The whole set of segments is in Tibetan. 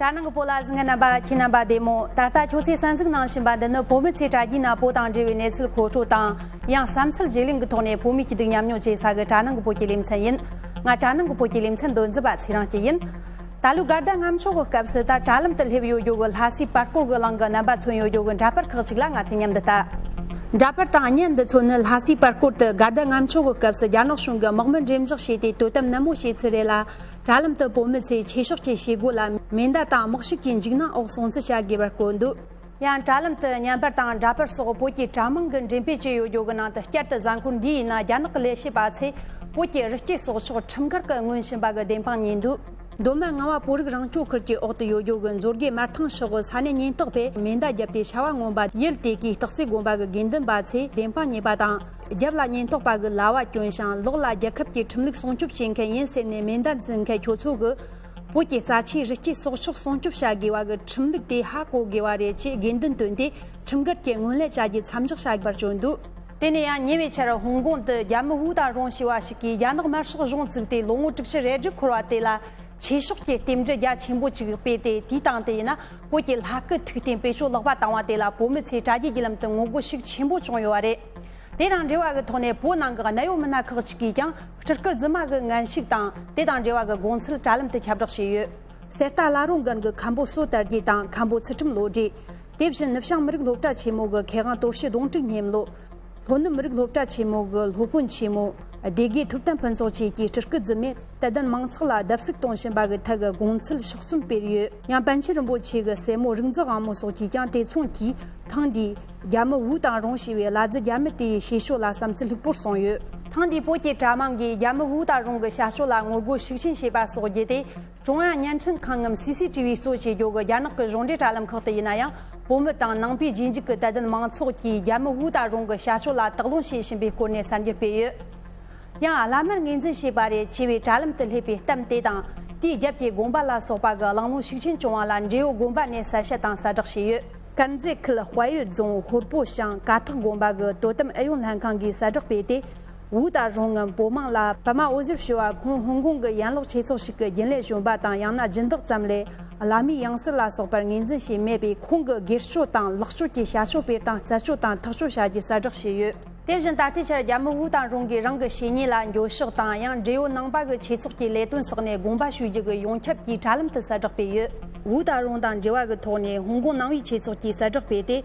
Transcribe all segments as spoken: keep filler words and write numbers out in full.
དྲ་ནང་གི་བོད་ལ་གཟིགས་མཁན་རྣམ་པ་ཁྱེད་རྣམ་པ་བདེ་མོ། ད་ལྟ་ཁྱོད་ཚོས་གསན་གཟིགས་གནང་བཞིན་པ་འདི་ནི་བོད་མི་ཚོས་དྲ་རྒྱའི་ནང་བོད་དང་འབྲེལ་བའི་གནས་ཚུལ་མཁོ་སྤྲོད་དང་། ཡང་བསམ་ཚུལ་བརྗེ་ལེན་གྱི་ཐོག་ནས་བོད་མིའི་སྐྱིད་སྡུག་མཉམ་མྱོང་བྱེད་ས་གི་དྲ་ནང་གི་བོད་ཀྱི་ལེ་ཚན་ཡིན། ང་དྲ་ནང་གི་བོད་ཀྱི་ལེ་ཚན་མདོ་འཛིན་པ་ཚེ་རིང་སྐྱིད་ཡིན། ད་ལོའི་དགའ་ཟླ་ལྔ་མཆོད་གི་སྐབས་སུ་ད་དྲ་ལམ་དུ་སླེབས་ཡོད་རྒྱུ་གི་ལྷ་སའི་པར་སྐོར་གི་གླིང་གི་རྣམ་པ་མཚོན་ཡོད་རྒྱུ་གི་འདྲ་པར་ཁག་ཅིག་ལ་ང་ཚོས་མཉམ་དུ་ལྟ། འདྲ་པར་དང་བརྙན་འདི་ཚོ་ནི་ལྷ་སའི་པར་སྐོར་དུ་དགའ་ཟླ་ལྔ་མཆོད་གི་སྐབས་སུ་རྒྱ་ནག་གཞུང་གིས་དམག་མི་འགྲེམས་འཇོག་བྱས་ཏེ་དོ་དམ་ནན་མོ་བྱས་ཚུལ་རེད་ལ། དྲ་ལམ་དུ་བོད་མི་ཚོས་ཆོས་ཕྱོགས་ཀྱི་བྱེད་སྒོ་ལ་མེ་མདའ་དང་དམག་ཤུགས་ཀྱི་འཇིགས་སྣང་འོག་སྲུང་བརྩི་བྱ་དགོས་པར་བཀོད་འདུག། ཡང་དྲ་ལམ་དུ་བརྙན་པར་དང་འདྲ་པར་སོགས་བོད་ཀྱི་དྲ་དམངས་ཀྱིས་འགྲེམས་སྤེལ་བྱས་ཡོད་རྒྱུ་གི་ནང་དུ། བསྐྱར་དུ་གཟའ་འཁོར་འདིའི་ཡིན་ན་རྒྱ་ནག་གི་ལས་བྱེད་པ་ཚོས་བོད་ཀྱི་རི་སྐྱེས་སྲོག་ཆགས་ཁྲིམས་འགལ་གྱིས་རྔོན་བཞིན་པ་གི་བདེན་དཔང་རྙེད་འདུག། མདོ་སྨད་ངང་པ་བོད་རིགས་རང་སྐྱོང་ཁུལ་གྱི་འོག་ཏུ་ཡོད་རྒྱུ་གི་མཛོད་དགེ་སྨར་ཐང་ཕྱོགས་ཀྱི་ས་གནས་ཉེན་རྟོག་པས་མེ་མདའ་བརྒྱབ་སྟེ་བྱ་བ་ངན་པ་ཡུལ་དེ་གའི་སྟག་རྩེ་དགོན་པ་གི་དགེ་འདུན་པ་ཚོས་བདེན་དཔང་རྙེད་པ་དང་། རྒྱབ་ལ་ཉེན་རྟོག་པ་གི་ལྭ་བ་གྱོན་ཞིང་། ལོགས་ལ་རྒྱལ་ཁབ་ཀྱི་ཁྲིམས་ལུགས་སྲུང་སྐྱོབ་བྱེད་མཁན་ཡིན་ཟེར་ནས་མེ་མདའ་འཛིན་མཁན་ཁྱོད་ཚོ་གིས་བོད་ཀྱི་རྩ་ཆེའི་རི་སྐྱེས་སྲོག་ཆགས་སྲུང་སྐྱོབ་བྱ་དགོས་པ་གི་ཁྲིམས་ལུགས་དེ་ཧ་གོ་དགོས་པ་རེད་ཅེས་དགེ་འདུན་བཏོན་ཏེ། ཁྲིམས་འགལ་གྱི་རྔོན་ལས་བྱ་རྒྱུ་མཚམས་འཇོག་བྱ་དགོས་པར་བརྗོད་འདུག། དེ་ནས་ཡང་ཉེ་བའི་ཆར་ཧོང་ཀོང་དུ་རྒྱ་མི་ཝུའུ་དང་རོང་ཞེས་པ་ཞིག་གིས་རྒྱ་ནག་དམར་ཤོག་གཞུང་བཙུགས་ཏེ་ལོ་ངོ་དྲུག་ཅུ་རེ་དྲུག་འཁོར་བ་དེ་ལ། ཆོས་ཕྱོགས་ཀྱི་རྟེན་འབྲེལ་རྒྱ་ཆེན་པོ་ཅིག་སྤེལ་ཏེ། དེའི་སྟེང་དུ་ཡིན་ན་བོད་ཀྱི་ལྷ་སྐུ་ཐུགས་རྟེན་བེད་སྤྱོད་ལོག་པ་བཏང་བ་དེ་ལ་བོད་མི་ཚོས་དྲ་རྒྱའི་བརྒྱུད་ལམ་དུ་ངོ་རྒོལ་ཤུགས་ཆེན་པོ་བྱུང་ཡོད་པ་རེད། དེ་དང་འབྲེལ་བ་གི་ཐོག་ནས་བོད་ནང་གི་གནད་ཡོད་མི་སྣ་ཁག་ཅིག་གིས་ཀྱང་སྤྲུལ་སྐུ་རྫུན་མ་གི་ངན་ཞུགས་དང་། དེ་དང་འབྲེལ་བ་གི་དགོངས་ཚུལ་དྲ་ལམ་དུ་ཁྱབ་བསྒྲགས་བྱས་ཡོད། གསེར་རྟ་བླ་རུང་དགོན་གྱི་མཁན་པོ་བསོད་དར་རྒྱས་དང་མཁན་པོ་ཚུལ་ཁྲིམས་བློ་གྲོས། དེ་བཞིན་ནུབ་བྱང་མི་རིགས་སློབ་གྲྭ་ཆེན་མོ་གི་མཁས་དབང་དོར་ཞི་གདོང་དྲུག་སྙེམས་བློ། ལྷོ་ནུབ་མི་རིགས་སློབ་གྲྭ་ཆེན་མོ་གི་སློབ་དཔོན་ཆེན་མོ། སྡེ་དགེ་ཐུབ་བསྟན་ཕུན་ཚོགས་བཅས་ཀྱིས་སྤྲུལ་སྐུ་རྫུན་མས་དད་ལྡན་མང་ཚོགས་ལ་བརྡབ་གསིག་གཏོང་བཞིན་པ་གི་ཐད་ཀྱི་དགོངས་ཚུལ་ཕྱོགས་བསྡོམས་སྤེལ་ཡོད། ཡང་པཎ་ཆེན་རིན་པོ་ཆེ་གི་སྲས་མོ་རིག་འཛིན་དབང་མོ་སོགས་ཀྱིས་ཀྱང་དེ་མཚུངས་ཀྱིས་ཐེངས་འདིའི་རྒྱ་མི་ཝུའུ་དང་རོང་ཞེས་པའི་བླ་རྫི་རྒྱ་མི་དེའི་བྱེད་སྤྱོད་ལ་བསམ་ཚུལ་ལྷུག་པོར་གསུངས་ཡོད། ཐེངས་འདིའི་བོད་ཀྱི་དྲ་དམངས་ཀྱིས་རྒྱ་མི་ཝུའུ་དང་རོང་གི་བྱ་སྤྱོད་ལ་ངོ་རྒོལ་ཤུགས་ཆེན་བྱས་པ་སོགས་བརྒྱུད་དེ། ཀྲུང་དབྱང་བརྙན་འཕྲིན་ཁང་ངམ་སི་སི་ཊི་བི་གཙོ་བྱས་རྒྱུ་གི་རྒྱ་ནག་གི་གཞུང་འབྲེལ་དྲ་ལམ་ཁག་ཏུ་ཡིན་ན་ཡང་། བོད་མི་དང་ནང་པའི་རྗེས་འཇུག་གི་དད་ལྡན་མང་ཚོགས་ཀྱིས་རྒྱ་མི་ཝུའུ་དང་རོང་གི་བྱ་སྤྱོད་ལ་དག་སློང་བྱེད་བཞིན་པའི་སྐོར་ནས་གསར་འགྱུར་སྤེལ་ཡོད། ཡང་བླ་མར་ངོས་འཛིན་བྱས་པ་རེད་ཅེས་པའི་དྲ་ལམ་དུ་སླེབས་པའི་གཏམ་དེ་དང་། དེའི་རྒྱབ་ཀྱི་དགོན་པ་ལ་སོགས་པ་གི་གླེང་སློང་ཤུགས་ཆེན་བྱུང་བ་ལ་འབྲས་བུ་དགོན་པ་ནས་གསལ་བཤད་དང་གསལ་བསྒྲགས་བྱས་ཡོད། དཀར་མཛེས་ཁུལ་དཔལ་ཡུལ་རྫོང་ཧོར་པོ་ཤང་ཀ་ཐག་དགོན་པ་གི་དོ་དམ་ཨུ་ཡོན་ལྷན་ཁང་གིས་གསལ་བསྒྲགས་སྤེལ་ཏེ། ཝུའུ་དང་རོང་ངམ་བོད་དམངས་ལ་པད་མ་འོད་ཟེར་ཞུ་བ་ཁོང་ཧོང་ཀོང་གི་ཡན་ལག་ཆོས་ཚོགས་ཤིག་གི་རྒྱུན་ལས་གཞོན་པ་དང་། ཡང་ན་སྦྱིན་བདག་ཙམ་ལས་བླ་མའི་ཡང་སྲིད་ལ་སོགས་པར་ངོས་འཛིན་བྱས་མེད་པའི་ཁོང་གི་སྒེར་གཅོད་དང་ལག་གཅོད་ཀྱི་བྱ་སྤྱོད་སྤེལ་སྟངས་རྩད་གཅོད་དང་ཐག་གཅོད་བྱ་རྒྱུ་གསལ་བསྒྲགས་བྱས་ཡོད། དེ་བཞིན་ད་ལྟའི་ཆར་རྒྱ་མི་ཝུའུ་དང་རོང་གིས་རང་གི་བྱས་ཉེས་ལ་འགྱོད་བཤགས་དང་། ཡང་འབྲེལ་ཡོད་ནང་པ་གི་ཆོས་ཚོགས་ཀྱི་ལས་དོན་སོགས་ནས་དགོངས་པ་ཞུ་རྒྱུ་གི་ཡོངས་ཁྱབ་ཀྱི་དྲ་ལམ་དུ་གསལ་བསྒྲགས་སྤེལ་ཡོད། ཝུའུ་དང་རོང་དང་འབྲེལ་བ་གི་ཐོག་ནས་ཧོང་ཀོང་ནང་པའི་ཆོས་ཚོགས་ཀྱིས་གསལ་བསྒྲགས་སྤེལ་ཏེ།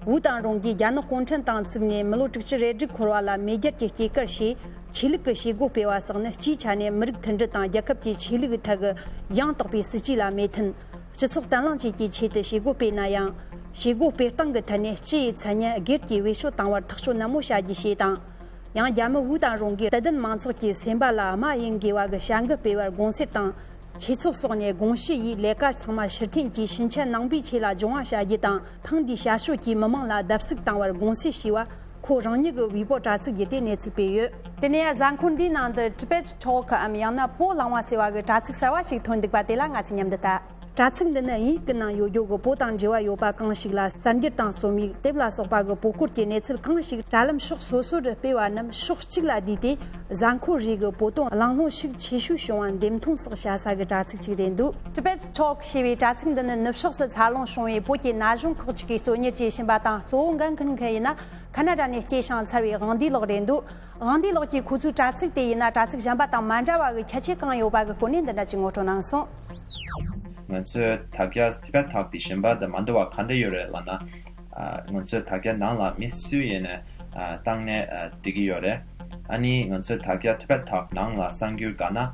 ཝུའུ་དང་རོང་གིས་རྒྱ་ནག་གུང་ཁྲན་ཏང་བཙུགས་ནས་མི་ལོ་དྲུག་ཅུ་རེ་དྲུག་འཁོར་བ་ལ་མེས་རྒྱལ་གྱི་སྐྱེས་སྐར་ཞེས་ཆོས་ལུགས་ཀྱི་བྱེད་སྒོ་སྤེལ་བ་སོགས་ནི་སྤྱིའི་ཆ་ནས་མི་རིགས་མཐུན་སྒྲིལ་དང་རྒྱལ་ཁབ་ཀྱི་ཆོས་ལུགས་ཐད་ཀྱི་ཡང་དག་པའི་སྲིད་ཇུས་ལ་མོས་མཐུན། སྤྱི་ཚོགས་བརྟན་ལྷིང་བཅས་ཀྱི་ཆེད་དུ་བྱེད་སྒོ་སྤེལ་ན་ཡང་། བྱེད་སྒོ་སྤེལ་སྟངས་ཀྱི་ཐད་ནས་སྤྱི་ཡི་མཚན་སྙན་སྒེར་གྱི་བེད་སྤྱོད་བཏང་བར་ཐག་གཅོད་ནན་མོ་བྱ་རྒྱུ་ཞེས་དང་། ཡང་རྒྱ་མི་ཝུའུ་དང་རོང་གིས་དད་ལྡན་མང་ཚོགས་ཀྱི་སེམས་པ་ལ་རྨ་ཡིན་དགོས་པ་གི་བྱ་འགུལ་སྤེལ་བར་དགོངས་སེལ་དང་། ཆོས་ཚོགས་སོགས་ནས་དགོངས་ཞུ་ཡིས་ལས་ཀ་ཚང་མ་ཕྱིར་འཐེན་གྱིས་ཕྱིན་ཆད་ནང་པའི་ཆོས་ལ་སྦྱོང་བ་བྱ་རྒྱུ་དང་། ཐེངས་འདིའི་བྱ་སྤྱོད་ཀྱིས་མི་མང་ལ་བརྡབ་གསིག་བཏང་བར་དགོངས་སེལ་ཞུས་པ། ཁོ་རང་ཉིད་ཀྱི་ཝེ་པོ་དྲ་ཚིགས་བརྒྱུད་དེ་གནས་ཚུལ་སྤེལ་ཡོད། དེ་ནས་གཟའ་འཁོར་འདིའི་ནང་དུ་Tibet Talk་འམ་ཡང་ན་བོད་གླེང་བ་ཟེར་བ་གི་དྲ་ཚིགས་གསར་བ་ཞིག་ཐོན་འདུག་པ་དེ་ལ་ང་ཚོས་མཉམ་དུ་ལྟ། དྲ་ཚིགས་འདི་ནི་དབྱིན་ཡིག་གི་ནང་ཡོད་རྒྱུ་གི་བོད་དང་འབྲེལ་བ་ཡོད་པ་གང་ཞིག་ལ་གསར་འགྱུར་དང་རྩོམ་ཡིག་དེབ་ལ་སོགས་པ་གི་བོད་སྐོར་གྱི་གནས་ཚུལ་གང་ཞིག་དྲ་ལམ་ཕྱོགས་སོ་སོ་རུ་སྤེལ་བ་རྣམས་ཕྱོགས་གཅིག་ལ་བསྡུས་ཏེ་གཟའ་འཁོར་རེ་གི་བོད་དོན་གླེང་སློང་ཤུགས་ཆེ་ཤོས་བྱུང་བ་འདེམས་ཐོན་སོགས་བྱ་ས་གི་དྲ་ཚིགས་གཅིག་རེད་འདུག། Tibet Talk་ཞེས་པའི་དྲ་ཚིགས་འདི་ནི་ནུབ་ཕྱོགས་སུ་འཚར་ལོངས་བྱུང་བའི་བོད་ཀྱི་ན་གཞོན་ཁག་ཅིག་གིས་གཙོ་གཉེར་བྱེད་བཞིན་པ་དང་། གཙོ་བོ་འགན་འཁུར་མཁན་ཡིན་ན་ཁ་ན་ཌ་ནས་སྐྱེས་ཤིང་འཚར་བའི་དབང་འདུས་ལགས་རེད་འདུག། དབང་འདུས་ལགས་ཀྱིས་ཁོ་ཚོའི་དྲ་ཚིགས་དེ་ཡིན་ན་དྲ་ཚིགས་གཞན་པ་དང་མ་འདྲ་བ་གི་ཁྱད་ཆོས་གང་ཡོད་པ་གི་སྐོར་ནས་འདི་འདྲ་ཅིག་ངོ་སྤྲོད་གནང་སོང་། ང་ཚོའི་དྲ་རྒྱ་Tibet Talk་དེ་གཞན་པ་དང་མ་འདྲ་བ་ག་འདྲ་ཡོད་རེད་ལབ་ན། ཨ། ང་ཚོའི་དྲ་རྒྱ་ནང་ལ་མི་སུ་ཡིན་ནའི་ཨ། བཏང་ནའི་ཨ། འགྲིག་གི་ཡོད་རེད། ཨ་ནི་ང་ཚོའི་དྲ་རྒྱ་Tibet Talk་ནང་ལ་གསར་འགྱུར་དགའ་ན་ཨ།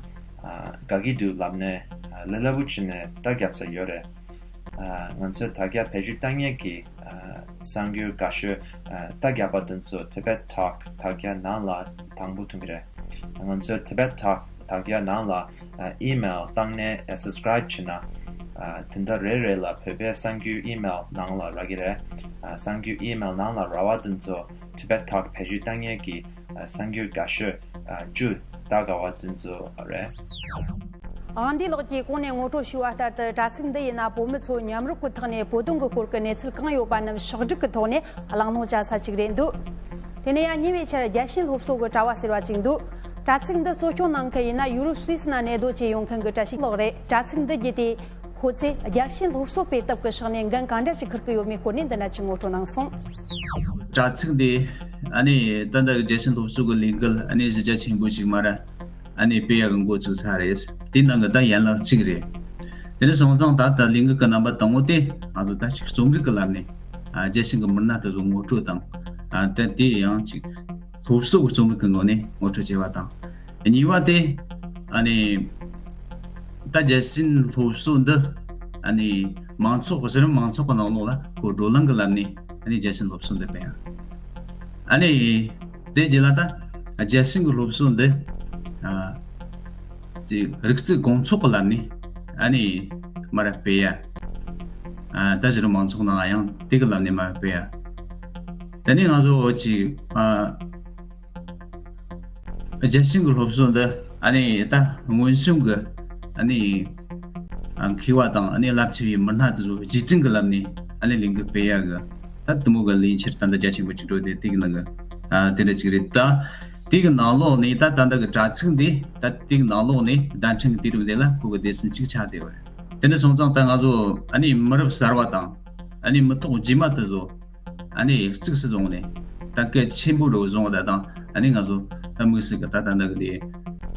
དགའ་གི་འདུག་ལབ་ནའི་ཨ། ལས་སླ་པོ་བྱས་ནས་རྟགས་རྒྱབ་ས་ཡོད་རེད། ཨ། ང་ཚོའི་དྲ་རྒྱ་བེད་སྤྱོད་བཏང་མཁན་གྱིས་ཨ། གསར་འགྱུར་དགའ་ཤོས་ཨ། རྟགས་རྒྱབ་པ་དེ་ཚོ་Tibet Talk་དྲ་རྒྱ་ནང་ལ་དང་པོ་ཐོན་གྱི་རེད། ང་ཚོའི་Tibet Talk་དྲ་རྒྱ་ནང་ལ་ཨ། email་བཏང་ནའི་ཨ། subscribe་བྱས་ན་ཨ། དོན་དག་རེ་རེ་ལ་བོད་པའི་གསར་འགྱུར་email་ནང་ལ་རག་གི་རེད། ཨ། གསར་འགྱུར་email་ནང་ལ་རག་པ་དེ་ཚོ་Tibet Talk་བེད་སྤྱོད་བཏང་མཁན་གྱིས་ཨ། གསར་འགྱུར་དགའ་ཤོས་ཨ། བཅུ་རྟགས་དགའ་བ་དེ་ཚོ་རེད། དབང་འདུས་ལགས་ཀྱིས་གོང་ནས་ངོ་སྤྲོད་ཞུས་པ་ལྟར་དུ། དྲ་ཚིགས་འདི་ཡིན་ན་བོད་མི་ཚོ་མཉམ་རུབ་ཀྱི་ཐོག་ནས་བོད་དོན་གྱི་སྐོར་གྱི་གནས་ཚུལ་གང་ཡོད་པ་རྣམས་ཕྱོགས་བསྒྲིགས་ཀྱི་ཐོག་ནས་གླེང་སློང་བྱ་ས་ཞིག་རེད་འདུག། དེ་ནས་ཡང་ཉེ་བའི་ཆར་རྒྱལ་ཞེན་སློབ་གསོ་གི་དྲ་བ་ཟེར་བ་ཅིག་འདུག། དྲ་ཚིགས་འདི་གཙོ་སྐྱོང་གནང་མཁན་ཡིན་ན་ཡུ་རོབ་སུད་སི་ནང་གནས་སྡོད་བྱས་ཡོང་མཁན་གྱི་བཀྲ་ཤིས་ལགས་རེད། དྲ་ཚིགས་འདི་བརྒྱུད་དེ་ ཁོ་ཚོས་རྒྱལ་ཞེན་སློབ་གསོ་སྤེལ་ཐབས་ཀྱི་ཕྱོགས་ནས་འགན་ག་འདྲ་ཞིག་འཁུར་གྱི་ཡོད་མེད་སྐོར་ནས་འདི་འདྲ་ཞིག་ངོ་སྤྲོད་གནང་སོང་། དྲ་ཚིགས་འདི་ཨ་ནི་ད་ལྟ་རྒྱལ་ཞེན་སློབ་གསོ་གི་ལས་འགུལ་ཨ་ནི་གཞི་རྒྱ་ཆེན་པོ་ཞིག་མ་ར་ཨ་ནི་སྤེལ་ཡག་གི་འགོ་ཚུགས་ས་རེད། དེའི་ནང་གི་ད་ཡན་ལག་གཅིག་རེད། དེ་ནས་སོང་ཙང་ད་ལྟ་ལས་འགུལ་གི་རྣམ་པ་དང་པོ་དེ་ང་ཚོ་ད་ཅིག་རྩོམ་རིག་གི་ལམ་ནས་ཨ་རྒྱལ་ཞེན་གི་མི་སྣ་དེ་ཚོ་ངོ་སྤྲོད་དང་། ཨ་ད་དེ་ཡང་ཅིག་སློབ་གསོ་གི་རྩོམ་རིག་གི་ངོས་ནས་ངོ་སྤྲོད་བྱས་པ་དང་། གཉིས་པ་དེ་ཨ་ནི་ད་རྒྱལ་ཞེན་སློབ་གསོ་འདི་ཨ་ནི་མང་ཚོགས་གཞི་རིམ་མང་ཚོགས་གི་ནང་ལོགས་ལ་ཁོ་བགྲོ་གླེང་གི་ལམ་ནས་ཨ་ནི་རྒྱལ་ཞེན་སློབ་གསོ་འདི་སྤེལ་ཡ། ཨ་ནི་དེ་རྗེས་ལ་ད་རྒྱལ་ཞེན་གྱི་སློབ་གསོ་འདི་ཨ་ཅིག་རིག་རྩལ་དགོང་ཚོགས་ཀྱི་ལམ་ནས་ཨ་ནི་མར་སྤེལ་ཡ། ཨ་ད་གཞི་རིམ་མང་ཚོགས་ནང་ཡང་དེ་གི་ལམ་ནས་མར་སྤེལ་ཡ། དེ་ནས་ང་ཚོ་ཅིག་ཨ་རྒྱལ་ཞེན་གྱི་སློབ་གསོ་འདི་ཨ་ནི་ད་སྔོན་བྱོན་གྱི་ཨ་ནི་ཨ་མཁས་པ་དང་ཨ་ནི་རླབས་ཆེ་བའི་མི་སྣ་དེ་ཚོ་རྗེས་དྲན་གྱི་ལམ་ནས་ཨ་ནི་ལས་འགུལ་སྤེལ་ཡ་གི་ད་དེ་མོ་གི་ལས་འཆར་ད་ལྟ་རྒྱ་ཆེན་པོ་ཅིག་འགྲོ་དེ་དེ་གི་ནང་གི་ཨ་དེ་འདྲ་ཅིག་རེད། ད་དེ་གི་ནང་ལོགས་ནས་ད་ད་ལྟ་གི་དྲ་ཚིགས་འདི་ད་དེ་གི་ནང་ལོགས་ནས་བརྡ་འཕྲིན་གྱི་དུས་རིམ་འདི་ལ་ཁོ་གི་སྡེ་ཚན་གཅིག་ཆགས་བསྡད་པ་རེད། དེ་འདྲ་སོང་ཙང་ད་ང་ཚོ་ཨ་ནི་མི་རབས་གསར་བ་དང་ཨ་ནི་མི་ཐོག་རྗེས་མ་དེ་ཚོ་ཨ་ནི་གཙིགས་སུ་བཟུང་ནས་ད་གལ་ཆེན་པོ་རུ་བཟུང་བ་ད་དང་ཨ་ནི་ང་ཚོ་ད་དམིགས་བསལ་གྱི་ད་ད་ལྟ་གི་དེ་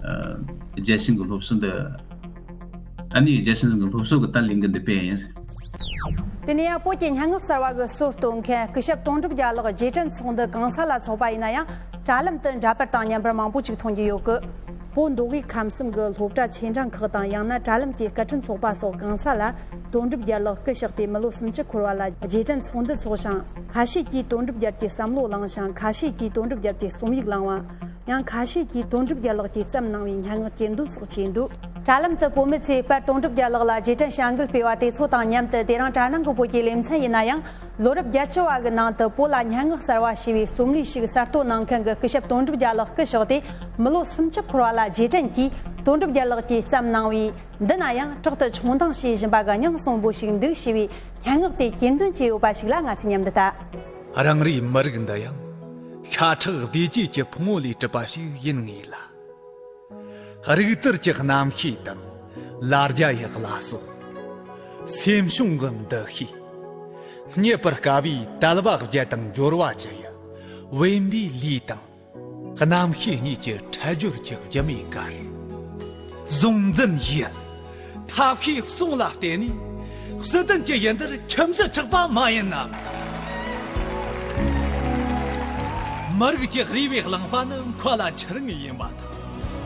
ཨ་རྒྱལ་ཞེན་གྱི་སློབ་གསོ་འདི་ཨ་ནི་རྒྱལ་ཞེན་གྱི་སློབ་གསོ་གི་ད་ལས་འགུལ་འདི་སྤེལ་ཡིན། དེ་ནས་ཡང་བོད་ཀྱི་སྙན་ངག་གསར་བ་གི་སྲོལ་གཏོད་མཁན་སྐུ་ཞབས་དོན་གྲུབ་རྒྱལ་ལགས་རྗེས་དྲན་ཚོགས་འདུ་གང་ས་ལ་འཚོགས་པ་ཡིན་ན་ཡང་དྲ་ལམ་དུ་འདྲ་པར་དང་བརྙན་པར་མང་པོ་ཅིག་མཐོང་རྒྱུ་ཡོད་གི། བོད་མདོ་དབུས་ཁམས་གསུམ་གྱི་སློབ་གྲྭ་ཆེ་འབྲིང་ཁག་དང་ཡང་ན་དྲ་ལམ་གྱི་སྐད་འཕྲིན་ཚོགས་པ་སོགས་གང་ས་ལ་དོན་གྲུབ་རྒྱལ་ལགས་སྐུ་གཤེགས་ཏེ་མི་ལོ་སུམ་ཅུ་འཁོར་བ་ལ་རྗེས་དྲན་ཚོགས་འདུ་འཚོགས་ཤིང་། ཁ་ཤས་ཀྱིས་དོན་གྲུབ་རྒྱལ་གྱི་བསམ་བློ་བླངས་ཤིང་། ཁ་ཤས་ཀྱིས་དོན་གྲུབ་རྒྱལ་གྱི་རྩོམ་ཡིག་བླངས་བ། ཡང་ཁ་ཤས་ཀྱིས་དོན་གྲུབ་རྒྱལ་ལགས་ཀྱིས་བརྩམས་གནང་བའི་སྙན་ངག་གྱེར་འདོན་སོགས་བྱས་འདུག་དྲ་ལམ་དུ་བོད་མི་ཚོས་པར་དོན་གྲུབ་རྒྱལ་ལགས་ལ་རྗེས་དྲན་བྱ་འགུལ་སྤེལ་བ་དེ་ཚོ་དང་མཉམ་དུ། དེ་རིང་དྲ་ནང་གི་བོད་ཀྱི་ལེ་ཚན་ཡིན་ན་ཡང་། ལོ་རབས་བརྒྱད་ཅུ་བ་གི་ནང་དུ་བོད་ལ་སྙན་ངག་གསར་བ་ཞེས་པའི་རྩོམ་ལུས་ཤིག་གསར་གཏོད་གནང་མཁན་གྱི་སྐུ་ཞབས་དོན་གྲུབ་རྒྱལ་ལགས་སྐུ་གཤེགས་ཏེ་མི་ལོ་སུམ་ཅུ་འཁོར་བ་ལ་རྗེས་དྲན་གྱིས། དོན་གྲུབ་རྒྱལ་ལགས་ཀྱིས་བརྩམས་གནང་བའི་འདི་ན་ཡང་དྲག་ཏུ་མཆོང་ལྡིང་བྱེད་བཞིན་པ་གི་སྙིང་གསོན་པོ་ཞིག་འདུག་ཞེས་པའི་སྙན་ངག་དེ་གྱེར་འདོན་བྱས་ཡོད་པ་ཞིག་ལ་ང་ཚོས་མཉམ་དུ་ལྟ། རང་རེའི་མི་རིགས་འདི་ཡང་ཤ་ཁྲག་བདེ་སྐྱིད་ཀྱི་ཕུང་བོ་ལས་གྲུབ་པ་ཞིག་ཡིན་ངེས་ལ། རིག་གཏེར་གྱི་རྣམ་ཤེས་དང་ལ་རྒྱ་ཡི་བླ་སྲོག་སེམས་བྱུང་གི་འདུ་ཤེས། རྙེད་པར་དཀའ་བའི་དལ་བ་བརྒྱད་དང་འབྱོར་བ་བཅུ་ཡི་དབེན་པའི་ལུས་དང་། རྣམ་ཤེས་གཉིས་ཀྱི་འཕྲལ་སྦྱོར་གྱི་སྒྱུ་མའི་གར། གཟུང་འཛིན་ཡུལ། ཐབས་ཤེས་གསུམ་ལ་བརྟེན་ནས་སྲིད་དོན་གྱི་ཡུལ་འདིར་ཁྱིམ་གཞི་ཆགས་པ་མ་ཡིན་ནམ། མི་རིགས་ཀྱི་རུས་པའི་རླངས་པ་ནི་མཁའ་ལ་འཕྱུར་ངེས་ཡིན་པ་དང་།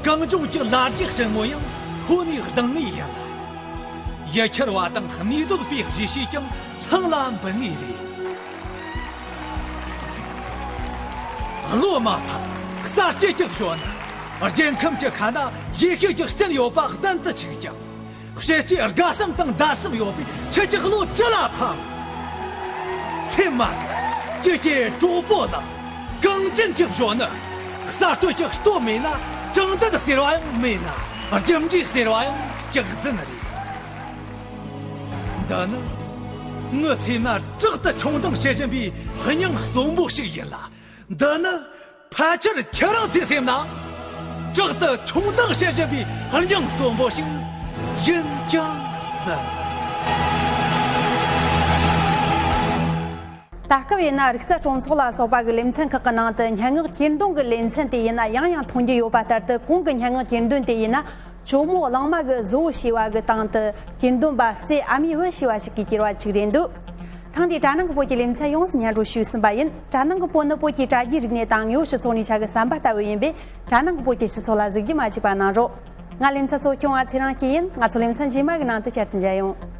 གངས་ལྗོངས་ཀྱི་ལ་རྒྱའི་སྤྲིན་མོ་ཡང་ལྷོ་ནས་ལྡང་ངེས་ཡིན་ལ། ཡུལ་ཁྱེར་བ་དང་གནས་སྡོད་པའི་གཞིས་བྱེས་ཀྱང་ལྷང་ལ་འབུད་ངེས་རེད། བློ་མ་ཕམ། གསར་སྐྱེས་ཀྱི་གཞོན་ནུ། རྒྱལ་ཁམས་ཀྱི་ཁ་ན་ཡེ་ཤེས་ཀྱི་སྤྲིན་ཡོད་པ་གཏན་དུ་ཆིག་ཀྱང་། ཤེས་བྱའི་དགའ་བསམ་དང་འདར་བསམ་ཡོད་པའི་ཁྱེད་ཀྱི་བློ་ཅི་ལ་ཕམ། སེམས་མ་ཐག་ཅི་སྐྱེས་གྲོགས་པོ་དང་། གངས་ཅན་གྱི་གཞོན་ནུ། གསར་གཏོད་ཀྱི་སྟོབས་མེད་ན་དྲང་བདེན་ཟེར་བ་ཡང་མེད་ལ། རྒྱུ་འབྲས་ཟེར་བ་ཡང་སྐྱག་རྫུན་རེད། འདི་ནི་ངའི་སེམས་ན་དྲག་ཏུ་མཆོང་ལྡིང་བྱེད་བཞིན་པའི་སྙིང་གསོན་པོ་ཞིག་ཡིན་ལ། འདི་ནི་ཕལ་ཆེར་ཁྱེད་རང་ཚོའི་སེམས་ན་དྲག་ཏུ་མཆོང་ལྡིང་བྱེད་བཞིན་པའི་སྙིང་གསོན་པོ་ཞིག་ཡིན་ཀྱང་སྲིད། ད་སྐབས་ཡིན་ན་རིག་རྩལ་སྤྲོ་ཚོགས་ལ་སོགས་པ་གི་ལེ་ཚན་ཁག་གི་ནང་དུ་སྙན་ངག་གྱེར་འདོན་གྱི་ལེ་ཚན་དེ་ཡིན་ན་ཡང་ཡང་མཐོང་རྒྱུ་ཡོད་པ་ལྟར་དུ། གོང་གི་སྙན་ངག་གྱེར་འདོན་དེ་ཡིན་ན་ཇོ་མོ་གླང་མ་གི་བཟོ་བོ་ཞེས་པ་གི་སྟེང་དུ་གྱེར་འདོན་པ་སྲས་ཨ་མའི་བུ་ཞེས་པ་ཞིག་གིས་གྱེར་བ་ཅིག་རེད་འདུག་ཐེངས་འདིའི་དྲ་ནང་གི་བོད་ཀྱི་ལེ་ཚན་ཡོངས་སུ་སྙན་སྒྲོན་ཞུས་ཟིན་པ་ཡིན། དྲ་ནང་གི་བོད་ནི་བོད་ཀྱི་དྲ་རྒྱའི་རིག་གནས་དང་དངོས་ཡོད་སྤྱི་ཚོགས་ནས་ཆ་གི་ཟམ་པ་ལྟ་བུ་ཡིན་པས། དྲ་ནང་གི་བོད་ཀྱི་སྤྱི་ཚོགས་ལ་གཟིགས་རྒྱུ་མ་བརྗེད་པ་གནང་རོགས། ང་ལེ་ཚན་གཙོ་སྐྱོང་བ་ཚེ་རིང་སྐྱིད་ཡིན། ང་ཚོ་ལེ་ཚན་རྗེས་མ་གི་ནང་དུ་བསྐྱར་དུ་མཇལ་ཡོང་།